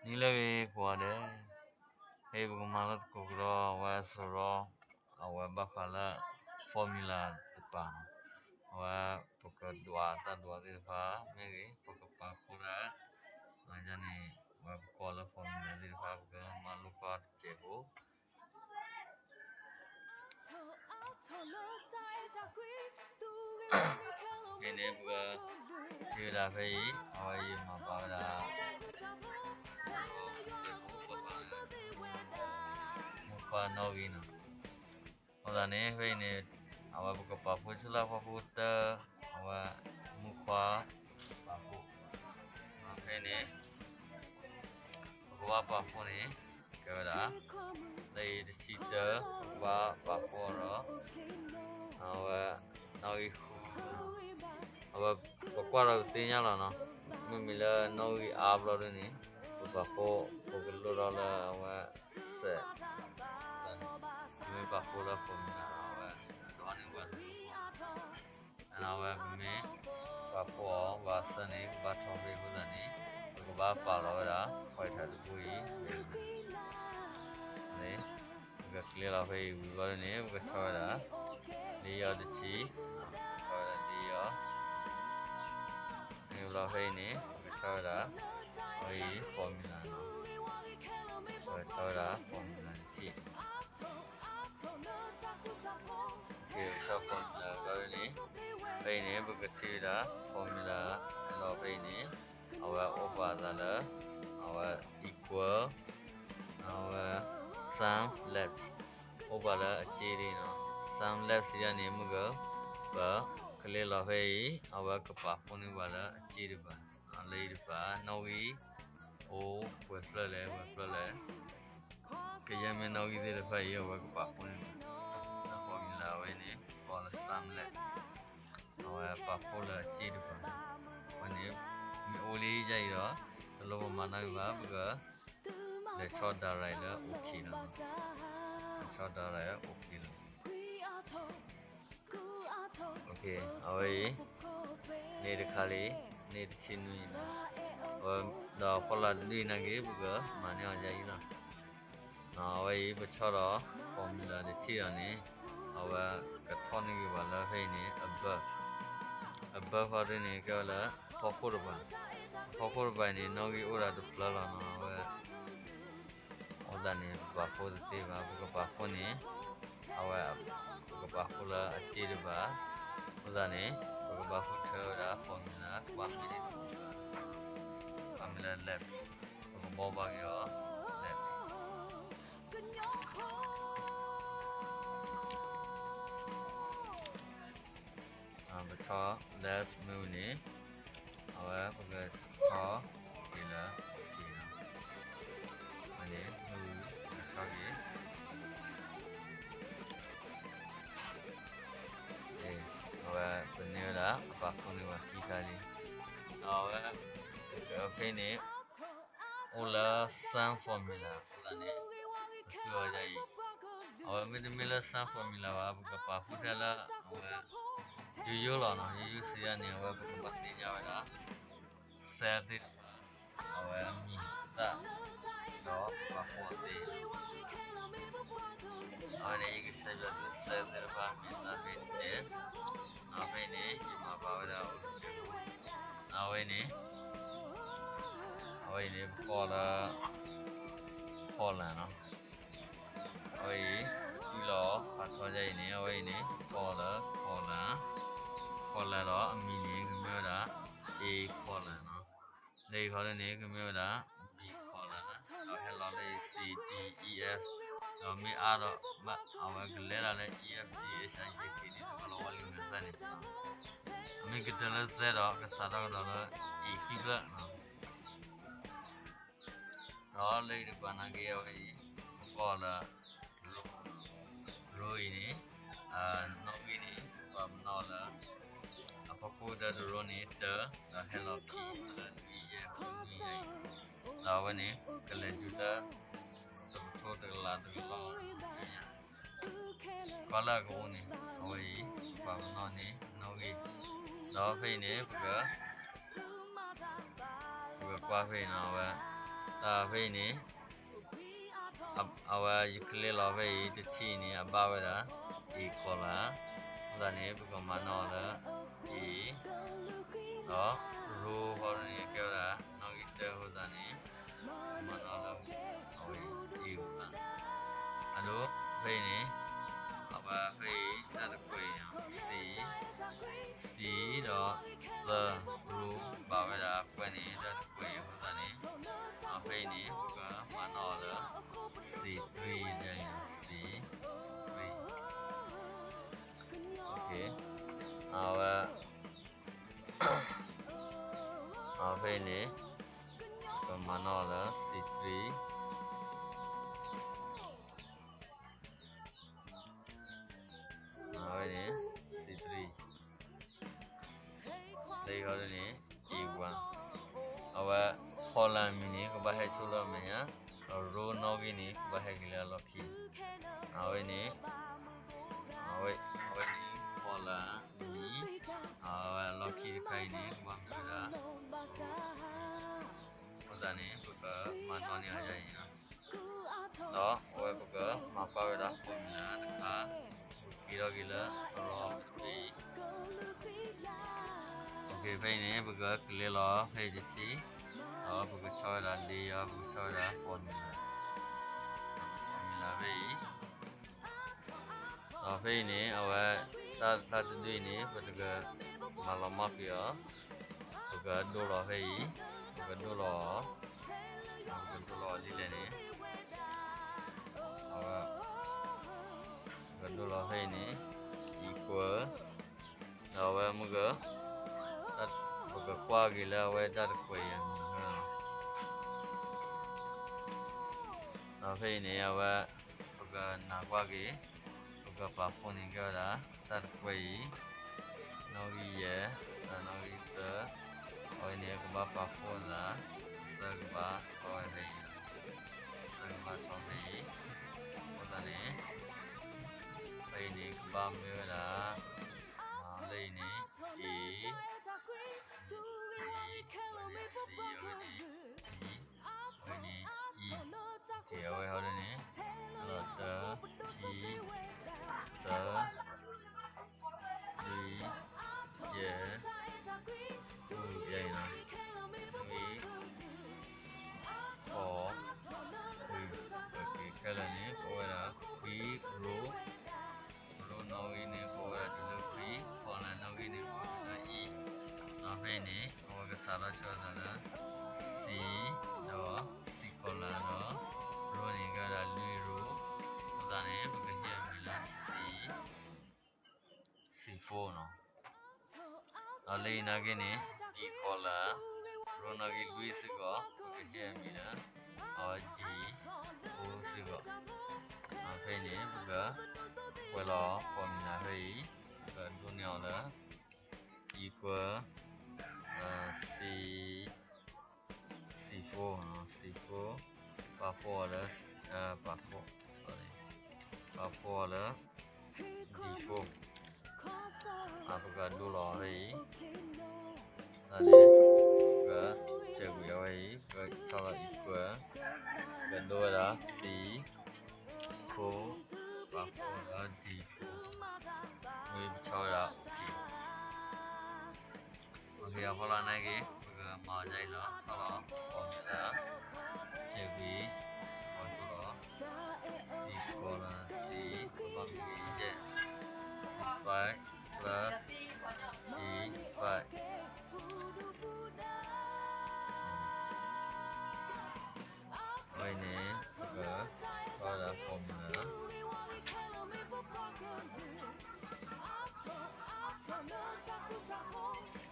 နံၤလၢအဂ့ၤကိးဂၤဒဲး, ဖဲအံၤပကမၤလိသကိးကဒီးအဝဲစရီ, အဝဲဘၣ်ဃးလၢ formula တပၤ, အဝဲပကဒွးတၢ်ဒွးသ့ၣ်တဖၣ်မ့ၢ်ဂ့ၤ, ပကပာ်ဖှိၣ်တၢ်, န့ၣ် အဝဲပကိးလၢ formula သ့ၣ်တဖၣ် ပကမၤလိကွၢ်တစဲးဖိ ဖဲန့ၣ် ပကထံၣ်ဝဲဒၣ်ဖဲအံၤ အဝဲယမၤပာ်ဝဲဒၣ် မူခွါနီၣ်ဂံၢ်နီၤ. အဃိသတးန့ၣ် ဖဲအံၤန့ၣ် အဝဲပကပာ်ဖှိၣ်ဆူလၢဖီခိၣ်တၢ, အဝဲမူခွါပာ်ဖှိၣ်, ဖဲန့ၣ် ပကဘၣ်ပာ်ဖှိၣ်န့ၣ် ကဲဝဲဒၣ် လၢအံၤတဆံတၢ ပကဘၣ်ပာ်ဖှိၣ်ဒီး အဝဲ နီၣ်ဂံၢ်ဃု, အဝဲပကွၢ်ဒီးပသ့ၣ်ညါလီၤနီၤ. မ့မ့ၢ်လၢနီၣ်ဂံၢ်အါဘျီဒ်န့ၣ် ပပာ်ဖှိၣ် ပကလိၣ်ထီၣ်လၢအဝဲ စဲး, ပမ့ၢ်ပာ်ဖှိၣ်လၢ formula အဝဲ စးန့ၣ်ဝဲ အဝဲပမ့ၢ်ပာ်ဖှိၣ်အီၤ ဘၣ်ဆၢန့ၣ် ကဘၣ်ထီၣ်ဖဲအံၤအဃိသတးန့ၣ် ပကဘၣ်ပာ်လီၤဝဲဒၣ် ခွဲးထးတဘိအံၤ န့ၣ် ပကကျဲလီၤဖဲအံၤဝံၤဘျီဒ်န့ၣ် ပကထီၣ်ဝဲဒၣ် လံယီၤတဆံ, ပကထီၣ်ဝဲဒၣ်လံယီၤ, န့ၣ်ဘျီဖဲအံၤန့ၣ် ပကထီၣ်ဝဲဒၣ် အဝဲအံၤ formula နီၤ, ပကထီၣ်ဝဲဒၣ် formula တထံၣ် ကဲ ပကထီၣ် formula ဘျီဒ်န့ၣ် ဖဲအံၤန့ၣ် ပကထံၣ်ဝဲဒၣ် formula လီၤဖဲအံၤန့ၣ် အဝဲအိၣ်ပာ်သးလၢ အဝဲ equal, အဝဲ sum left, အိၣ်ပာ်လၢအစ့ဒ်နီၤ. sum left စံးဒ်န့ၣ် မ့ၢ်က ပကလဲၤလီၤဖဲအံၤ အဝဲကပာ်ဖှိၣ်န့ၢ်ပှၤလၢအစ့တပၤ, လၢအံၤတပၤ နီၣ်ဂံၢ် အိၣ်ပှဲၤဖျၢၣ်လဲၣ် ပှဲၤဖျၢၣ်လဲၣ် ကယဲၢ်မ့ၢ်နီၣ်ဂံၢ်သ့ၣ်တဖၣ်အံၤ အဝဲကပာ်ဖှိၣ်န့ၢ်ပှၤ, အဃိမ့ၢ်လၢအဝဲန့ၣ် ကီးလၢ sum left, အဝဲပာ်ဖှိၣ်လၢအစ့တပၤ, အဝဲန့ၣ် မ့ၢ်အိၣ်လံယါအံၤဒီး တလိၣ်ပမၤနီတမံၤဘၣ် ပက လဲၤဆီၣ် direct လၢ OK လီၤ, လဲၤဆီၣ် direct လၢ OK လီၤ. အဝဲအံၤ န့ၣ်တခါလံ, န့ၣ်တဆံနွံ, ဒီးဖီလာ်လွံၢ်နာ်က့ ပကမၤန့ၢ်အီၤယါအံၤလီၤ. အဝဲအံၤ ပဆီၣ်ဒီး formula တထံၣ်ဒီးန့ၣ် အဝဲကထီၣ်န့ၢ်က့ၤပှၤလၢဖဲအံၤန့ၣ် above, above ဃီဒ်န့ၣ် ကဲဝဲလၢ ဖီခိၣ်တပၤ, ဖီခိၣ်တပၤအံၤန့ၣ် နီၣ်ဂံၢ်အိၣ်ဒၣ်တဖျၢၣ်လီၤနီၤ အဝဲ အဃိသတးန့ၣ် ပပာ်ဖှိၣ်တသ့ဘၣ်, ပကပာ်ဖှိၣ်န့ၣ် အဝဲ ပကပာ်ဖှိၣ်လၢအစ့တပၤ, အဃိသတးန့ၣ် ပကဘၣ်ဃုထၢဝဲဒၣ် formula ကွၢ်မ့ၢ်န့ၣ်တစံးဘၣ်, ကွၢ်မ့ၢ်လၢ left, ပကဘီၣ်ဘၣ်က့ၤအီၤ left ပဆီၣ် left မ့ၢ်ဝံၤန့ၣ် အဝဲပကဆီၣ်က့ၤလၢ OK လီၤ. အဝဲန့ၣ် မ့ၢ်ဝံၤ ပကဆီၣ်က့ၤ အဝဲပန့ၢ်ဝဲဒၣ် အပာ်ဖှိၣ်န့ၢ်ပှၤခံခါလံ. ဒီးအဝဲ ဖဲန့ၣ် အိၣ်လၢ sum formula အဃိသတးန့ၣ် ပသူအီၤဒ်အံၤ, အဝဲမ့တမ့ၢ်လၢ sum formula ဘၣ် ပကပာ်ဖှိၣ်ထဲလၢ အဝဲ ယိယိလီၤနီၤ, ယိယိစံးဒ်န့ၣ် အဝဲပကဘၣ်သ့ၣ်ညါဝဲဒၣ် cell သ့ၣ်တဖၣ် အဝဲအမံၤသၣ် ဒီးပာ်ဖှိၣ်သ့ အဝဲန့ၣ် ယကဆဲးယွၤဒုး cell သ့ၣ်တဖၣ် မံၤသၣ်ဖဲတကဲး, ဒီးဖဲအံၤန့ၣ် ယမၤဘၣ်ဝဲဒၣ်အိၣ်တကဲးဖိ, အဝဲအံၤန့ၣ် အဝဲအံၤန့ၣ် ပကိးလၢ column နီၤ, အဝဲအံၤ တုၤလီၤဖးထီယါအံၤန့ၣ် အဝဲအံၤန့ၣ် ပကိးလၢ column, column ဒီးအမံၤန့ၣ် ကမ့ၢ်ဝဲဒၣ် A column နီၤ, လၢအံၤခီဒ်န့ၣ် ကမ့ၢ်ဝဲဒၣ် B column, ဒီးဟဲလီၤလၢ C D E F, ဒီးမ့ၢ်အါဒီး အဝဲကလဲၤဒၣ်လၢ E F G H I J K န့ၣ် တဘၣ်လီၤဝဲလံမ့ၢ်သၣ်န့ၣ်, မ့ၢ်ကတၢၢ်လၢ Z ဒီး ကစးထီၣ်ကဒီးလၢ A ခံဖျၢၣ်နီၤ. ဒီးလၢအံၤတပၤနာ်က့ အဝဲအံၤ ပကိးလၢ row, row အံၤန့ၣ် နီၣ်ဂံၢ်န့ၣ် ပှၤပနီၣ်လၢ အဖီခိၣ်တၢတရိန့ၣ် တၢ, ဒီးဟဲလီၤခံလၢလွံၢ်ယဲၢ်ဃုနွံယဲၢ်အံၤ, ဒီးအဝဲန့ၣ် ကလဲၤဒုးလၢ တကထိတကလးတကလးညါ ကွၢ်လၢအကအိၣ်န့ၣ် အဝဲအံၤ ပှၤပနီၣ်န့ၣ် နီၣ်ဂံၢ်, ဒီးဖဲအံၤန့ၣ် ပက ပကကွၢ်ဖဲအံၤနီၤ အဝဲ တၢ်ဖဲအံၤန့ၣ် အဝဲယချ့လီၤဖဲအံၤတထံၣ်န့ၣ် အဘၣ်ဝဲဒၣ် A column, အဃိသတးန့ၣ် ပကမၤနီၣ်အီၤလၢ A, ဒီး row ဃီန့ၣ် ကဲဝဲဒၣ် နီၣ်ဂံၢ်တၢအဃိသတးန့ၣ် ပကမၤနီၣ်အီၤလၢ အဝဲ A one, အဒိ ဖဲအံၤန့ၣ် အဝဲဖဲအံၤ တၢ်တကွဲးအံၤ C, C ဒီး သၢ row ဘၣ်ဝဲဒၣ်ကွဲးန့ၣ် တၢ်တကွဲးအံၤအဃိသတးန့ၣ် ဖဲအံၤန့ၣ် ပကမၤနီၣ်အီၤလၢ C three ဒ်အံၤ C three, အဝဲ ဖဲအံၤန့ၣ် ပကမၤနီၣ်အီၤလၢ C three, အဝဲန့ၣ် C three, လၢအံၤဃီဒ်န့ၣ် A one, အဝဲ column မံၤန့ၣ် ကဘၣ်ဟဲဆိလၢအမဲာ်ညါ, ဒီး row နီၣ်ဂံၢ်န့ၣ် ကဘၣ်ဟဲက့ၤလၢအလီၢ်ခံ, အဝဲန့ၣ် အဝဲန့ၣ် column မံၤ, အဝဲအလီၢ်ခံတခါအံၤန့ၣ် ကဘၣ်မ့ၢ်ဝဲဒၣ် အဃိသတးန့ၣ် ပကမၤနီၣ်န့ၢ်အီၤဒ်အံၤလီၤ. ဒီးအဝဲပကမၤကွၢ်ဝဲဒၣ် formula တခါ, ပကက့ၤထီၣ်က့ၤလၢစရီဖဲအံၤ, ဖဲအံၤန့ၣ် ပကကျဲၤလီၤဖဲအံၤတထံၣ်, ဒီးပကဆီၣ်ဝဲဒၣ်လ့ယီၤ, ပကဆီၣ်ဝဲဒၣ် formula, formula ဖဲအံၤ ဒီးဖဲအံၤန့ၣ် အဝဲ တၢ်တဒုအံၤန့ၣ် ပတကမၤလီၤမၢ်ကွံာ်အီၤ, ပကဒိလီၤဖဲအံၤ, ပကဒိလီၤအီၤ, ပကဒိလီၤအီၤဒ်လဲၣ်န့ၣ်, အဝဲ ပကဒိလီၤဖဲအံၤန့ၣ် equal, ဒီးအဝဲမ့ၢ်က ပကကွၢ်က့ၤလၢအဝဲတၢ်တကွဲးအံၤအမံၤ, ဒီးဖဲအံၤန့ၣ် အဝဲ ပကနာ်ကွၢ်က့ၤ, ပကပာ်ဖှိၣ်န့ၢ်က့ၤဝဲဒၣ် တၢ်တကွဲးအံၤ, နီၣ်ဂံၢ်ယဲၢ်, ဒီးနီၣ်ဂံၢ်သၢ, အဝဲန့ၣ် ကဘၣ်ပာ်ဖှိၣ်အသး, အဆၢကဘၣ်ထီၣ်ဝဲဖဲအံၤ, အဆၢကဘၣ်ထီၣ်ဖဲအံၤ, အဃိသတးန့ၣ် ဖဲအံၤန့ၣ် ကဘၣ်မ့ၢ်ဝဲဒၣ် လၢအံၤန့ၣ် A, B, C, အဝဲန့ၣ် D, အဝဲန့ၣ် E, အဝဲဟီဒ်န့ၣ် ဒီးတၢ ခံ သၢ လွံၢ် ယဲၢ် ဃု ယဲၢ်အံၤနီၤ, နွံ ဃိး လွံၢ်, ခဲလၢာ်န့ၣ် ကအိၣ်ဝဲဒၣ် ခွံ row, row နီၣ်ဂံၢ်န့ၣ် ကအိၣ်ဝဲဒၣ်တုၤလၢခွံ, column နီၣ်ဂံၢ်န့ၣ် ကအိၣ်ဝဲဒၣ် E, ဒီးဖဲအံၤန့ၣ် အဝဲကစးထီၣ်ဆိအသးလၢ C ဒီး C column ဒီး row န့ၣ် ကဲဝဲဒၣ်လွံၢ် row, အဃိသတးန့ၣ် ပကဟ့ၣ်အမံၤလၢ C, C four နီၤ. ဒီးလၢအံၤနာ်က့န့ၣ် D column, row နီၣ်ဂံၢ်လွံၢ်စ့ၢ်ကီး ပကဟ့ၣ်အမံၤလၢ အဝဲ D four စ့ၢ်ကီး, ဒီးဖဲအံၤန့ၣ် ပကကွဲးလီၤ formula ဖဲအံၤ, ပကဒိးန့ၢ်အီၤလၢ equal C, C four, C four, ပာ်ဖှိၣ်အီၤလၢ ပာ်ဖှိၣ်, sorry, ပာ်ဖှိၣ်အီၤလၢ D four, ပကဒိလီၤဖဲအံၤ, တၢ်န့ၣ် ပကစဲးကွံာ်အဝဲအံၤ, ပကဆီၣ်လီၤ equal, ပကဒိဝဲဒၣ် C four, ပာ်ဖှိၣ်အီၤလၢ D four, မ့ၢ်ပဆီၣ်ဝဲဒၣ် OK အဖီလာ်နာ်က့ ပကမၤအီၤဒ်အံၤလီၤ, ဆီၣ်လီၤ formula, စဲးကွံာ်, ပကဒိလီၤ C column C, ကဘၣ်မ့ၢ် C five plus D five, အဝဲန့ၣ် ပကဆီၣ်ဝဲဒၣ် formula,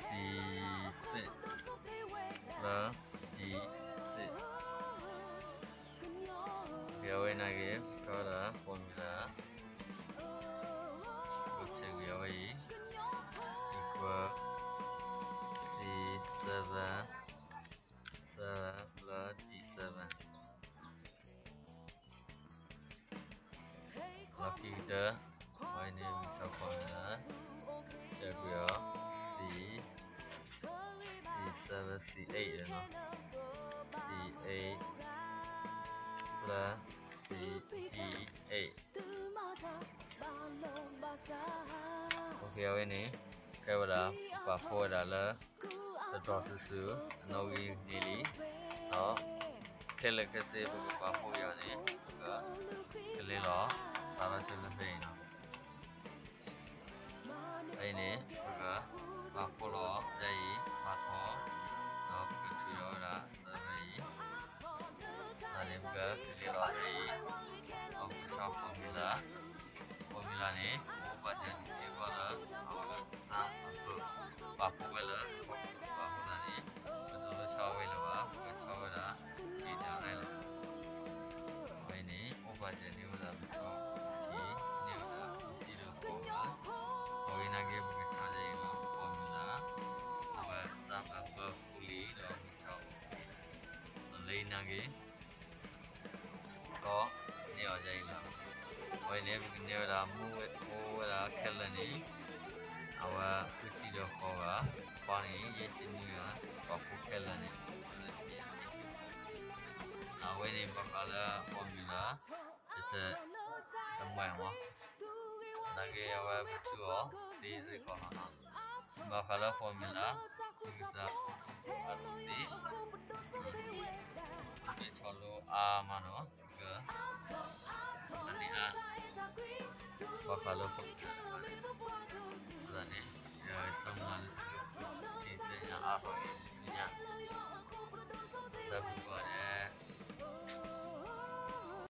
C six plus D six, အဝဲနာ်က့ ပကဆီၣ်ဝဲဒၣ် formula, ပကစဲးကွံာ်အဝဲအံၤ equal C seven, seven plus D seven, လီၢ်ခံကတၢၢ်, အဝဲန့ၣ် ပကဆီၣ် formula, စဲးကွံာ်အီၤ C, C seven, C eight နီၤ, C eight C D A. အဝဲန့ၣ် ကဲဝဲဒၣ် ပပာ်ဖှိၣ်ဝဲဒၣ်လၢ တတီၤစုာ်စုာ် အနီၣ်ဂံၢ်န့ၣ်လံ, ဒီး ခဲလၢာ်ခဲဆ့ပကပာ်ဖှိၣ်က့ၤအီၤန့ၣ် ပက ကလဲၤလီၤ စးထီၣ်ဆူလၢဖဲအံၤလီၤ. ဖဲအံၤန့ၣ် ပက ပာ်ဖှိၣ်လီၤ ယဲအံၤ ပာ်ထီၣ် ဒီးပကထုးထီၣ်ဝဲဒၣ် စၢဖဲအံၤ, ဒီးန့ၣ်ပက ကလဲၤလီၤဖဲအံၤ, ဒီးပကဆီၣ် formula, formula န့ၣ် အိၣ်ဘၣ်စၢၤတစဲးဖိလၢ အဝဲ စၢဖးပၢၢ် ပာ်ဖှိၣ်ဝဲလၢ ပာ်ဖှိၣ်သးန့ၣ် ပတလိၣ်ဆီၣ်ဝဲလၢၤဘၣ်, ပကဆီၣ်ဝဲဒၣ် က့ၤဒၣ်ရဲၣ်လီၤ. အဝဲန့ၣ် အိၣ်ဘၣ်စၢၤန့ၢ်ဝဲဒၣ်ပဆီၣ်ထံ န့ၢ်ဝဲဒၣ်ပစံၣ်ဒီးကီၢ်ဘၣ်, အဝဲနာ်က့ ပကဆီၣ်ယဲအံၤလီၤ formula, အဝဲ စၢဖးပၢၢ် fully ဒီးပဆီၣ် လၢအံၤနာ်က့ ကီၢ် န့ၢ်အီၤယဲအံၤလီၤ. အဝဲန့ၣ် ပကန့ၢ်ဝဲဒၣ် မူအိၣ်ဝဲဒၣ်ခဲလၢာ်န့ၣ် အဝဲ ဃုဆံဒီးဃိးဂၤ, ပီန့ၣ် ယဲၢ်ဆံနွံဂၤ, ပှၤဖိခဲလၢာ်န့ၣ် အဝဲန့ၣ် ဘၣ်ဃးလၢ formula တစဲး တမှဲၤမး, နာ်က့အဝဲပတူၢ်အီၤ သ့စ့ၢ်ကီးလီၤနီၤ. ဘၣ်ဃးလၢ formula သုကစၢ် အတသ့ မ့ၢ်ဆီၣ်လိအါမးနီၤ က အန့ၣ်အါ ဘၣ်ဃးလၢ formula န့ၣ် ယဆၢမုၢ်လၢ်လၢသုကသ့ၣ်ညါအါ ပှၤကသ့ၣ်ညါ လၢပကီၢ်ဒဲး